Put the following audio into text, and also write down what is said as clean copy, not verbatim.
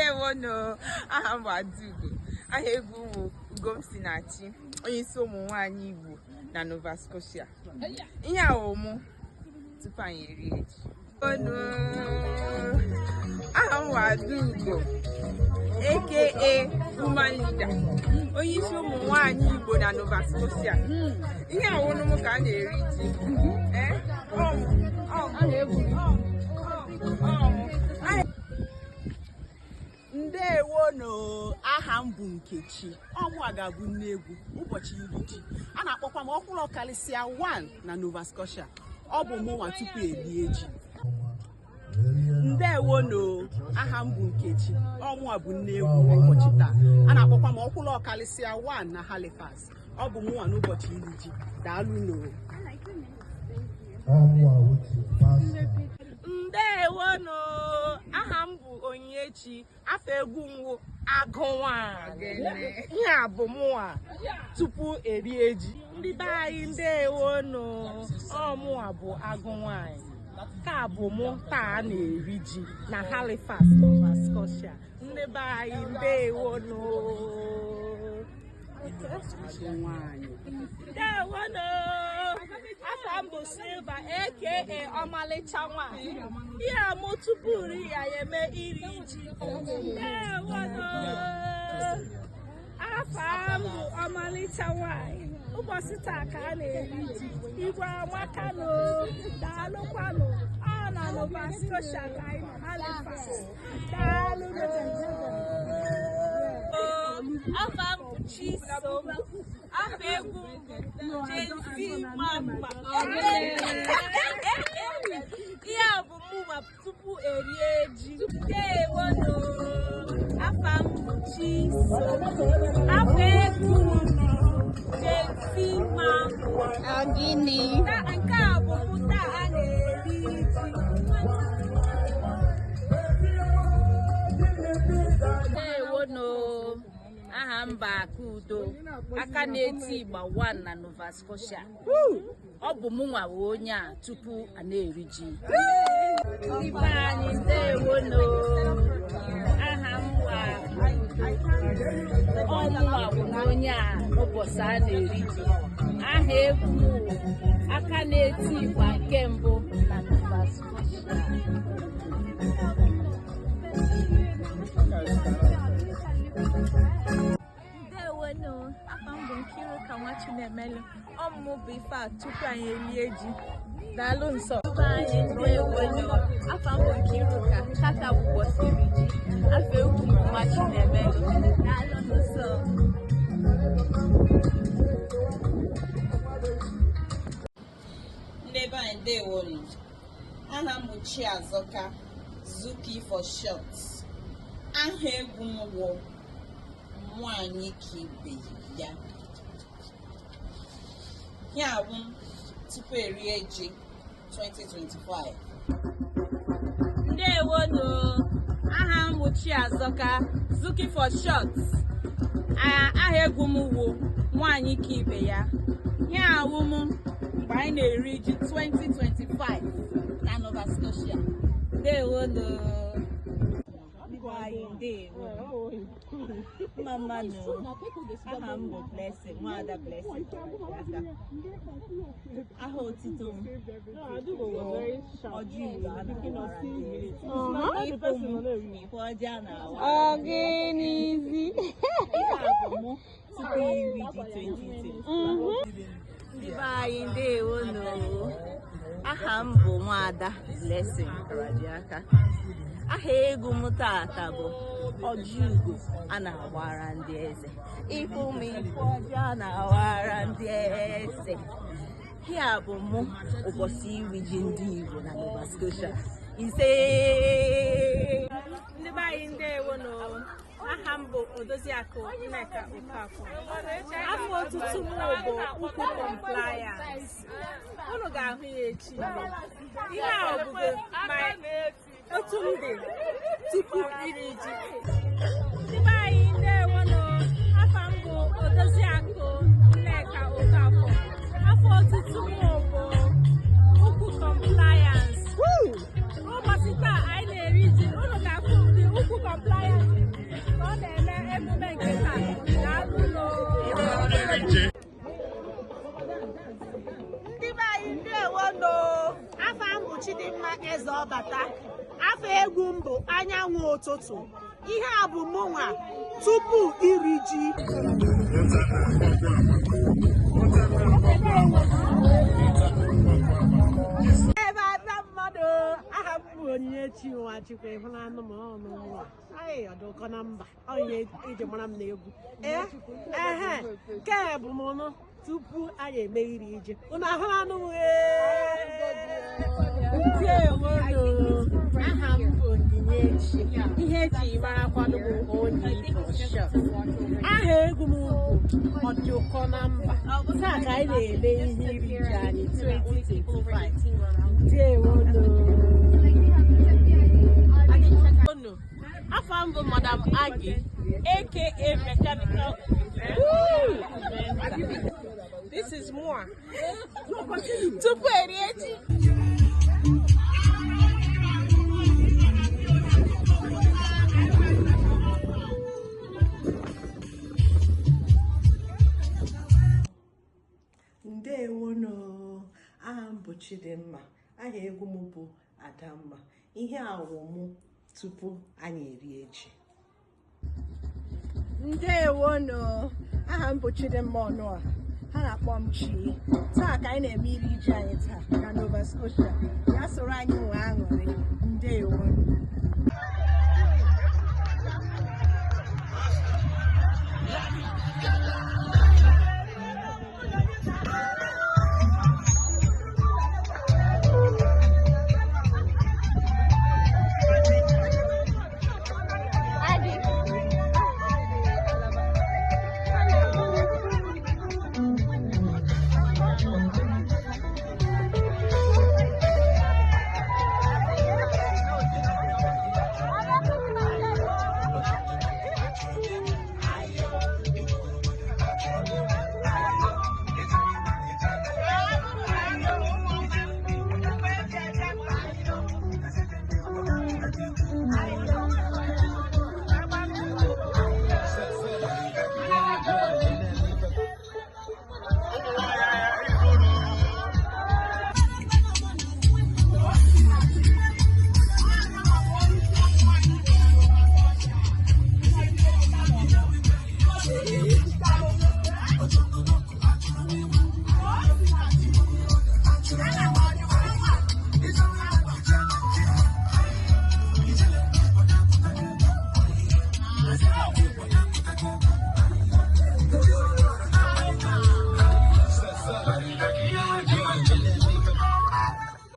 Ndewonu, aha m bụ Adaugo. Aha egwu m bụ Ugomsinachi, onye isi ụmụ nwaanyị Igbo na Nova Scotia. Ihe a wụ mụ tupu anyị erie ji. Onu. Aha m bụ Adaugo, aka Woman Leader, onye isi ụmụ nwaanyị Igbo na Nova Scotia. Ihe a wụnụ m ka a na-eri ji. Eh? Ọ mụ, ọ mụ, ọ mụ, ọ mụ. Ndewonu, aha m bụ Nkechi. Ọmụ a ga-abụ nne egwu ụbọchị iri ji. A na-akpọkwa m ọkwụrụ ọkalịsịa 1 na Nova Scotia. Ọ bụ mụnwa tupu erie ji. Ndewonu, aha m bụ Nkechi. Ọmụ a bụ nne egwu ụbọchị taa. A na-akpọkwa m ọkwụrụ ọkalịsịa 1 na Halifax. Ọ bụ mụnwa n'ụbọchị iri ji. Daalụ. Ndewonu, aha m bụ Onyinyechi, afọ egwu m wụ Agụ nwanyị. Ihe a bụ mụnwa tupu erie ji. Ndị be anyị, ndewonu, ọ mụnwa bụ Agụ nwanyị. Taa bụ mụ taa a na-eri ji na Halifax, Nova Scotia. Ndị be anyị, ndewonu. Ndewonu, afa m bụ Silva, aka ọmalịcha nwanyị. Ihe a mụ tupu ri ya eme iri ji. Ndewonu, afa m bụ ọmalịcha nwanyị. Ụbọchị taa ka a na-eri ji. Igwe amakanụ, daalụkwanụ. Ọ na Nova Scotia ka anyị nọ, Halifax. Daalụnụ. Afa m bụ Chisom. Afa egwu m bụ Jay-Z Mama. Ihe a bụ mụnwa tupu erie ji. Ndewonu, afa m bụ Chisom. Afa egwu m Jay-Z Mama. Gịnị? Nke a bụ mụ taa a na-eri ji. Ndewonu, aha m bụ Akudo, aka na-eti ịgba 1 na Nova Scotia. Ọ bụ mụ nwa wụ onye a tupu a na-eri ji. Ndị be anyị, ndewonu, aha m bụ Akudo. Ọ mụnwa wụ onye a n'ụbọchị a na-eri ji. Aha egwu m wụ aka na-eti ịgba nke mbụ na Nova Scotia. Ndewonu, afa m bụ Nkiruka Nwachinemelu. Ọ mụ bụ ife a tupu anyị erie ji. Daalụ nsọ. Anyị, ndewonu, afa m bụ Nkiruka. Tata bụ ụbọchị iri ji. Afọ egwu m bụ Nwachinemelu. Daalụ nsọ. Ndị be anyị, ndewonu. Aha m bụ Chiazọka, Zuki for short. Aha egwu m wụ Nwanyị ka ibe ya. Ya bụ m tupu erie ji 2025. Ndewonu, aha m bụ Chiazọka, Zuki for short. Aha egwu m wụ Nwanyị ka ibe ya. Ya awụ m mgbe anyị na-eri ji 2025 na Nova Scotia. Ndewonu. Anyị, ndewo. Mama nụ. Aha m bụ Blessing, Nwada Blessing. Aha otito m bụ Ọjị Igbo a na-awara ndị eze. Ịfụ m, ịfụ ọjị a na-awa. Gịnịzi? Ihe a bụ mụ tupu iri ji 2025. Ndị be anyị, ndewonu. Aha m bụ Nwada Blessing Rajiaka. Aha egwu m tata bụ Ọjị Ugo a na-agbara ndị eze. Ịfụ m, ịfụ ọjị a na-awara ndị eze. Here bụ mụ ụbọchị iri ji ndị Igbo na Nova Scotia. Ise. Ndị be anyị, ndewonu. Aha m bụ Odoziakụ Nneka Okafọ. Afọ otutu m bụ Ukwu Compliance. Unu ga-ahụ ya echi. Ihe a bụgo ma otu m dị tupu iri ji. Ndị be anyị, ndewonu. Afa m bụ Odoziakụ Nneka Okafọ. Afọ otutu m bụ Ukwu Compliance. Ụbọchị taa anyị na-eri ji, unu ga-afụ ụdị Ukwu Compliance. Eze Ọbata. Afọ egwu m bụ Anyanwụ Ụtụtụ. Ihe a bụ mụnwa tupu iri ji. Ebe ada mmadụ, aha m bụ Onyinyechi Nwachukwu. Ịhụnanụ m ọnụ nwa anyị ọdụkọ na mba onye iji mara m na egwu. Ee, ehe, nke bụ m nụ tupu anyị eme iri ji. Unu ahụlanụ m? Ndewonu. Aha m bụ Onyinyechi. Ihe eji marakwanụ m Onyi for short. Aha egwu m bụ Ọdụkọ na Mba. Taa ka anyị na-ele ihe iri ji anyị 2025. Ndewonu. Onu. Afọ m bụ Madam Aggie, aka Mechanical. This is moi. Tupu erie ji. Ndewonu. Aha m bụ Chidimma. Aha egwu m bụ Adamma. Ihe awụ mụ tupu anyị erie ji. Ndewonu. Aha m bụ Chidimma Ọnụa. Ha na-akpọ m Chi. Taa ka anyị na-eme iri ji anyị taa na Nova Scotia. Ya soro anyị nwee aṅụrị. Ndewonu. Let's go.